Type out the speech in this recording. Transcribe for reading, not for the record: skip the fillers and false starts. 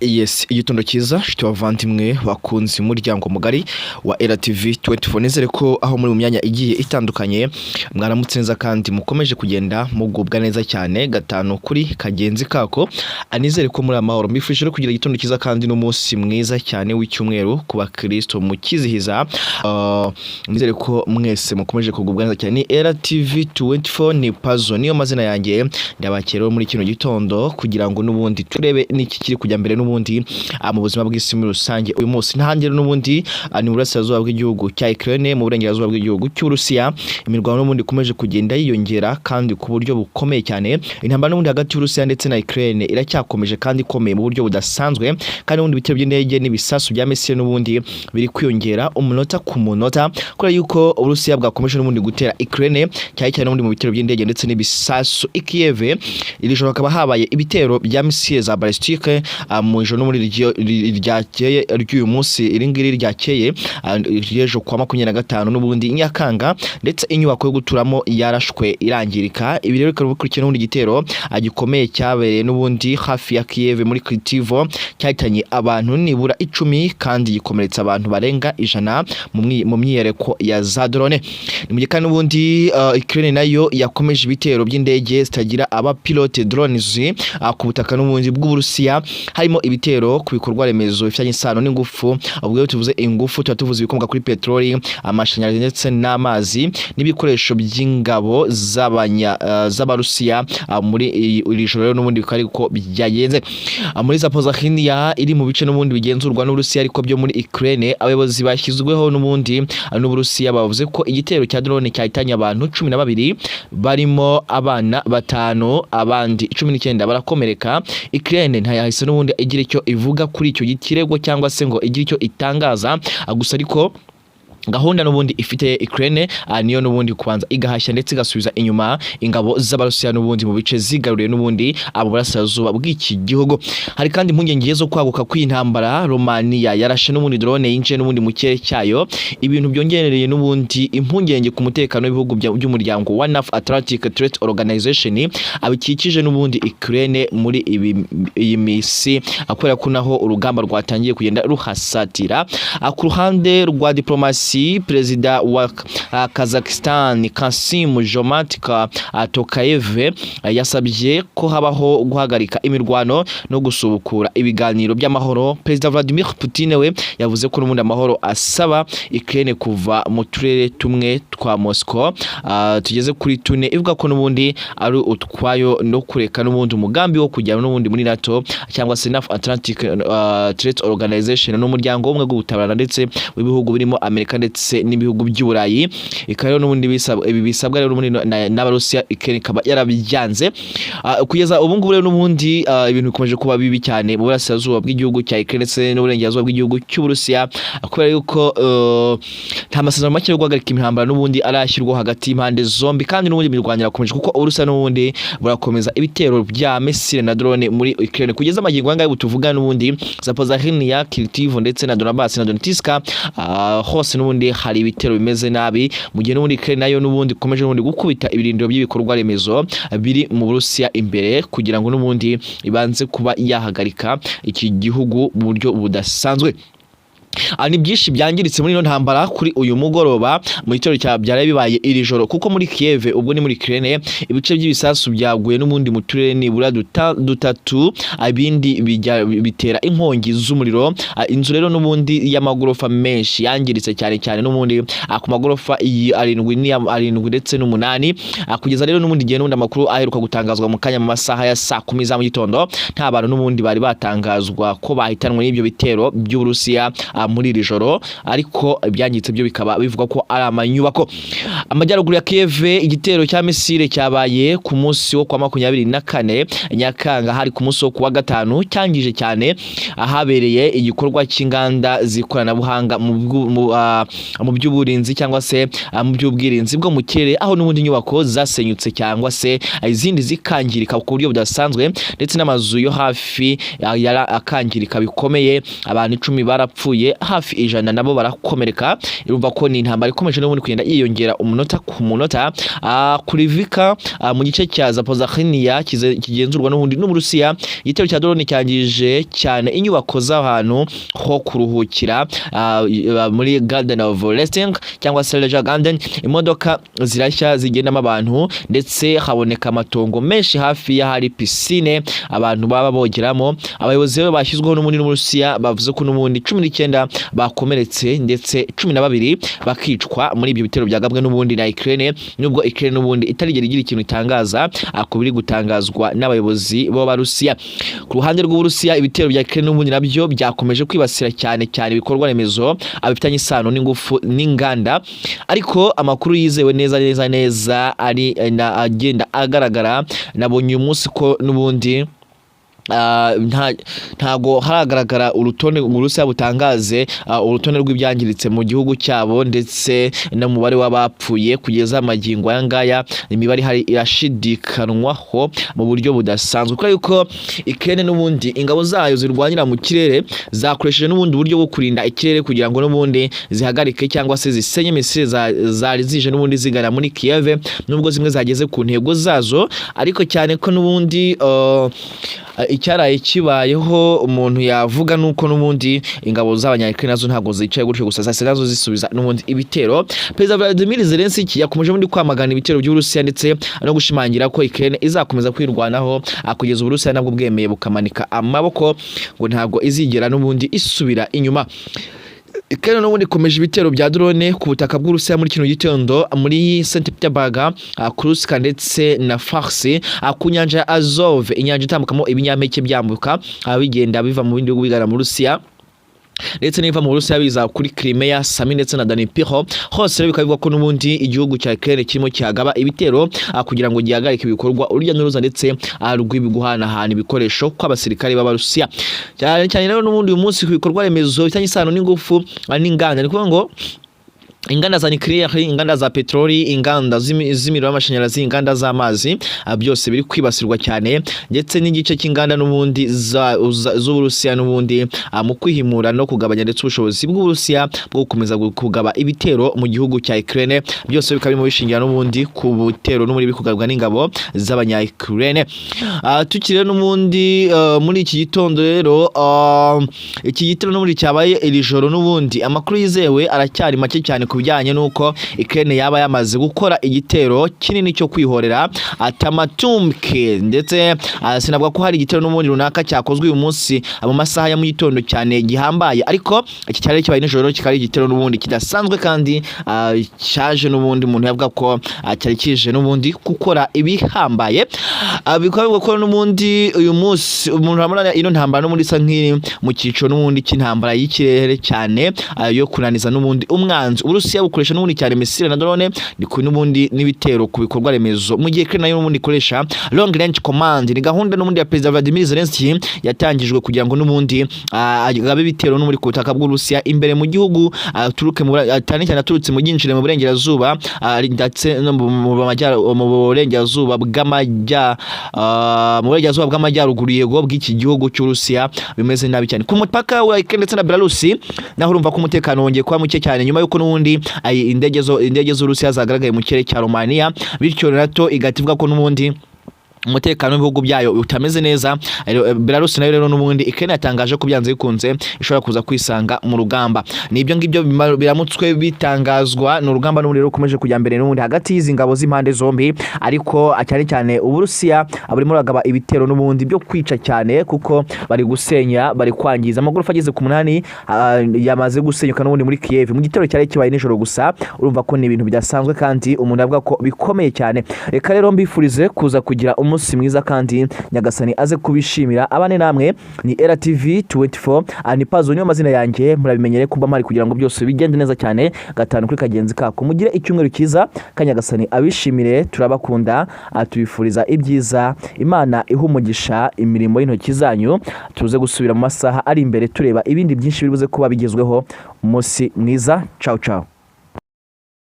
Yes, igitondo cyiza nshuti bavandimwe bakunzi umuryango mugari wa RTV 24. Nizere ko aho muri mu myanya igiye itandukanye mwaramutse neza kandi mukomeje kugenda mugubwa neza cyane gatanu kuri kagenzi kako. Anizere ko muri amahoro. Mbifurije rero kugira igitondo cyiza kandi n'umunsi mwiza cyane w'icyumweru ku bakristo mukizihiza. Nizere ko mwese mukomeje kugubwa neza cyane. Ni RTV 24, ni Pazo niyo mazina yanjye. Ndabakira rero muri kino gitondo kugira ngo n'ubundi turebe n'iki kiri kujya mbere n'ubundi mu buzima bw'isi muri rusange uyu munsi. Ntahandi rero n'ubundi ni mu burasirazuba bw'igihugu cya Ukraine, mu burengerazuba bw'igihugu cy'Uburusiya, imirwano n'ubundi ikomeje kugenda yiyongera kandi ku buryo bukomeye cyane. Intambara n'ubundi hagati y'Uburusiya ndetse na Ukraine iracyakomeje kandi ikomeye mu buryo budasanzwe, kandi n'ubundi ibitero by'indege n'ibisasu bya misile n'ubundi biri kwiyongera umunota ku munota, kubera yuko Uburusiya bwakomeje n'ubundi gutera Ukraine cyane cyane n'ubundi mu bitero by'indege ndetse n'ibisasu. I Kiev iri joro hakaba habaye ibitero bya misile za balistique mu ijoro no muri ryakeye ry'uyu munsi, iri ngiri ryakeye ry'ejo kwa 25 n'ubundi Nyakanga, ndetse inyubako yo guturamo yarashwe irangirika. Ibi rero bikaba bikurikiye n'ubundi igitero gikomeye cyabereye n'ubundi hafi ya Kiev muri Kharkiv, cyahitanye abantu nibura 10 kandi gikomeretsa abantu barenga 100 mu myiyereko ya za drone. Ni mu gihe kandi n'ubundi Ukraine nayo yakomeje ibitero by'indege zitagira abapilote, drones, ku butaka n'ubundi bw'Uburusiya, harimo ibitero ku bikorwa remezo bifitanye isano n'ingufu. Ubwo iyo tuvuze ingufu tuba tuvuze ibikomoka kuri peteroli, amashanyarazi ndetse n'amazi n'ibikoresho by'ingabo z'Abarusiya. Muri iri joro rero n'ubundi bikaba ariko byagenze. Muri Zaporizhzhia iri mu bice n'ubundi bigenzurwa n'Uburusiya ariko byo muri Ukraine, abayobozi bashyizweho n'ubundi n'Uburusiya bavuze ko igitero cya drone cyahitanye abantu 12 barimo abana batanu, abandi 19 barakomereka. Ukraine ntayahise n'ubundi igira icyo ivuga kuri icyo kirego cyangwa se ngo igire icyo itangaza. Gusa ariko gahunda n'ubundi ifite Ukraine niyo n'ubundi kubanza igahashya ndetse igasubiza inyuma ingabo z'Abarusiya n'ubundi mu bice zigaruriye n'ubundi abo burasirazuba bw'iki gihugu. Hari kandi impungenge zo kwaguka kw'intambara. Romania yarashe n'ubundi drone yinjiye n'ubundi mu kirere cyayo, ibintu byongereye n'ubundi impungenge ku mutekano w'ibihugu by'umuryango wa North Atlantic Treaty Organization abikikije n'ubundi Ukraine muri iyi misi, kubera ko naho urugamba rwatangiye kugenda ruhasatira. Ku ruhande rwa diplomasi, perezida wa Kazakhstan Kasim Jomart Tokayev yasabye ko habaho guhagarika imirwano no gusubukura ibiganiro by'amahoro. Perezida Vladimir Putin we yavuze ko n'ubundi amahoro asaba Ukraine kuva mu turere tumwe twa Moscow tugeze kuri tune, ivuga ko n'ubundi ari utwayo, no kureka n'ubundi umugambi wo kujyana n'ubundi muri NATO cyangwa se North Atlantic Treaty Organization, n'umuryango w'ubumwe bw'ubutabarana ndetse w'ibihugu birimo Amerika ndetse n'ibihugu by'Uburayi. Ikaba rero n'ubundi ibi bisabwa rero n'ubundi n'Abarusiya, Ukraine ikaba yarabyanze. Kugeza ubu ngubu rero n'ubundi ibintu bikomeje kuba bibi cyane mu burasirazuba bw'igihugu cya Ukraine ndetse n'uburengerazuba bw'igihugu cy'Uburusiya, kubera yuko nta masezerano make yo guhagarika intambara n'ubundi arashyirwaho hagati y'impande zombi, kandi n'ubundi imirwano irakomeje, kuko Uburusiya n'ubundi burakomeza ibitero bya misile na drone muri Ukraine. Kugeza amagingo aya ngaya tuvuga, n'ubundi Zaporizhzhia, Kharkiv ndetse na Donbass na Donetsk, hose n'ubundi hari ibitero bimeze nabi, mu gihe n'ubundi Ukraine nayo n'ubundi ikomeje n'ubundi gukubita ibirindiro by'ibikorwa remezo biri mu Burusiya imbere, kugira ngo n'ubundi ibanze kuba yahagarika iki gihugu mu buryo budasanzwe. Ni byinshi byangiritse muri ino ntambara kuri uyu mugoroba mu gitero cya byaraye bibaye iri joro, kuko muri Kiev, ubwo ni muri Ukraine, ibice by'ibisasu byaguye n'ubundi mu turere nibura dutatu, ibindi bijya bitera inkongi z'umuriro. Inzu rero n'ubundi y'amagorofa menshi yangiritse cyane cyane n'ubundi ku magorofa arindwi arindwi ndetse n'umunani. Kugeza rero n'ubundi gihe n'ubundi amakuru aheruka gutangazwa mu kanya mu masaha ya saa 10 za mu gitondo, nta bantu n'ubundi bari batangazwa ko bahitanwe n'ibyo bitero by'Uburusiya muri iri joro, ariko ibyangiritse byo bikaba bivugwa ko ari amanyubako. Amajyaruguru ya Kiev, igitero cya misile cyabaye ku munsi wo kwa 24 Nyakanga, hari ku munsi wo kuwa gatanu, cyangije cyane ahabereye igikorwa cy'inganda z'ikoranabuhanga mu by'uburinzi cyangwa se mu by'ubwirinzi bwo mu kirere, aho n'ubundi inyubako zasenyutse cyangwa se izindi zikangirika ku buryo budasanzwe, ndetse n'amazu yo hafi akangirika bikomeye. Abantu 10 barapfuye. hafi 100 nabo barakomereka. Urumva ko ni intambara ikomeje n'ubundi kugenda yiyongera umunota ku munota. Kurivika mu gice cya Zaporizhzhia kigenzurwa n'ubundi n'Uburusiya, igitero cya drone cyangije cyane inyubako z'ahantu ho kuruhukira muri Garden of Resting cyangwa se Leisure Garden. Imodoka zirashya zigendamo abantu, ndetse haboneka amatongo menshi hafi y'ahari piscine abantu baba bogeramo. Abayobozi rero bashyizweho n'ubundi n'Uburusiya bavuze ko n'ubundi 19 bakomeretse, ndetse 12 bakicwa muri ibyo bitero byagabwe n'ubundi na Ukraine, nubwo Ukraine n'ubundi itarigera igira ikintu itangaza ku biri gutangazwa n'abayobozi b'Abarusiya. Ku ruhande rw'Uburusiya, ibitero bya Ukraine n'ubundi nabyo byakomeje kwibasira cyane cyane ibikorwa remezo bifitanye isano n'ingufu n'inganda, ariko amakuru yizewe neza neza neza ari na agenda agaragara nabonye uyu munsi ko n'ubundi ntago haragaragara urutonde Uburusiya butangaze urutonde rw'ibyangiritse mu gihugu cyabo ndetse n'umubare w'abapfuye. Kugeza amagingo aya ngaya, imibare ihari irashidikanwaho mu buryo budasanzwe, kubera yuko Ukraine n'ubundi ingabo zayo zirwanira mu kirere zakoresheje n'ubundi buryo bwo kurinda ikirere kugira ngo n'ubundi zihagarike cyangwa se zisenye misile zari zije n'ubundi zigana muri Kiev, nubwo zimwe zageze ku ntego zazo. Ariko cyane ko n'ubundi icyaraye kibayeho, umuntu yavuga nuko n'ubundi ingabo z'Abanya-Ukraine nazo ntabwo zicaye gutyo gusa, zahise nazo zisubiza n'ubundi ibitero. Perezida Vladimir Zelensky yakomeje ubundi kwamagana ibitero by'Uburusiya ndetse no gushimangira ko Ukraine izakomeza kwirwanaho kugeza Uburusiya nabwo bwemeye bukamanika amaboko, ngo ntabwo izigera n'ubundi isubira inyuma. Ukraine n'ubundi ikomeje ibitero bya drone ku butaka bw'Uburusiya muri kino gitondo muri St Petersburg, Kursk ndetse na Farsi, ku nyanja ya Azov, inyanja itambukamo ibinyampeke byambuka bigenda biva mu bindi bihugu bigana mu Burusiya, ndetse n'iva mu Burusiya biza kuri Crimea, Sami ndetse na Dnipro hose. Rero bikaba bivugwa ko n'ubundi igihugu cya Ukraine kirimo cyagaba ibitero kugira ngo gihagarike ibikorwa urujya n'uruza ndetse rw'ibiguhanahana ibikoresho kw'abasirikare b'Abarusiya cyane cyane. Rero n'ubundi uyu munsi ku bikorwa remezo bifitanye isano n'ingufu n'inganda, ni ukuvuga ngo inganda za nucléaire, inganda za peteroli, inganda z'imiriro y'amashanyarazi, inganda z'amazi, byose biri kwibasirwa cyane, ndetse n'igice cy'inganda n'ubundi z'Uburusiya n'ubundi mu kwihimura no kugabanya ndetse ubushobozi bw'Uburusiya bwo gukomeza kugaba ibitero mu gihugu cya Ukraine. Byose bikaba birimo bishingira n'ubundi ku bitero n'ubundi biri kugabwa n'ingabo z'abanya Ukraine. Tukiri rero n'ubundi muri iki gitondo rero, iki gitero n'ubundi cyabaye iri joro, n'ubundi amakuru yizewe aracyari make cyane ku bijyanye n'uko Ukraine yaba yamaze gukora igitero kinini cyo kwihorera Atamatumke, ndetse sinavuga ko hari igitero n'ubundi runaka cyakozwe uyu munsi mu masaha ya mu gitondo cyane gihambaye, ariko iki cyari kibaye nijoro kikaba ari igitero n'ubundi kidasanzwe kandi cyaje n'ubundi umuntu yavuga ko cyari kije n'ubundi gukora ibihambaye. Bikaba bivugwa ko n'ubundi uyu munsi umuntu arabona ino ntambara n'ubundi isa nk'iri mu cyiciro n'ubundi cy'intambara y'ikirere cyane yo kunaniza n'ubundi umwanzi. Uburusiya bukoresha n'ubundi cyane misile na drone ni ku n'ubundi n'ibitero ku bikorwa remezo, mu gihe Ukraine nayo n'ubundi ikoresha long range command. Ni gahunda n'ubundi ya Perezida Vladimir Zelensky yatangijwe kugira ngo n'ubundi agabe ibitero n'ubundi ku butaka bw'Uburusiya imbere mu gihugu, aturuke mu cyane cyane aturutse mu byinjire mu burengerazuba ndetse no mu burengerazuba bw'amajya mu burengerazuba bw'amajyaruguru, yego, bw'iki gihugu cy'Uburusiya. Bimeze nabi cyane ku mupaka wa Ukraine ndetse na Belarus, naho urumva ko umutekano wongeye kuba muke cyane nyuma y'uko n'ubundi indege z'Uburusiya zagaragaye mu kirere cya Romania, bityo NATO igahita ivuga ko n'ubundi umutekano w'ibihugu byayo utameze neza. Belarus nayo rero n'ubundi Ukraine yatangaje ko byanze bikunze ishobora kuza kwisanga mu rugamba. Ni ibyo ngibyo biramutswe bitangazwa. Ni urugamba n'ubundi rero rukomeje kujya mbere n'ubundi hagati y'izi ngabo z'impande zombi, ariko cyane cyane Uburusiya burimo buragaba ibitero n'ubundi byo kwica cyane, kuko bari gusenya, bari kwangiza amagorofa ageze ku 8 yamaze gusenyuka n'ubundi muri Kiev mu gitero cyari kibaye nijoro gusa. Urumva ko ni ibintu bidasanzwe kandi umuntu avuga ko bikomeye cyane. Reka rero mbifurize kuza kugira umunsi mwiza kandi Nyagasani aze kubishimira, abane namwe. Ni RTV 24, ni Pazo niyo mazina yanjye, murabimenyere kuba mpari kugira ngo byose bigende neza cyane gatanu kuri kagenzi kako. Mugire icyumweru cyiza, Kanyagasani abishimire. Turabakunda, tubifuriza ibyiza. Imana iha umugisha imirimo y'intoki zanyu. Tuze gusubira mu masaha ari imbere tureba ibindi byinshi biri buze kuba bigezweho. Umunsi mwiza, ciao ciao.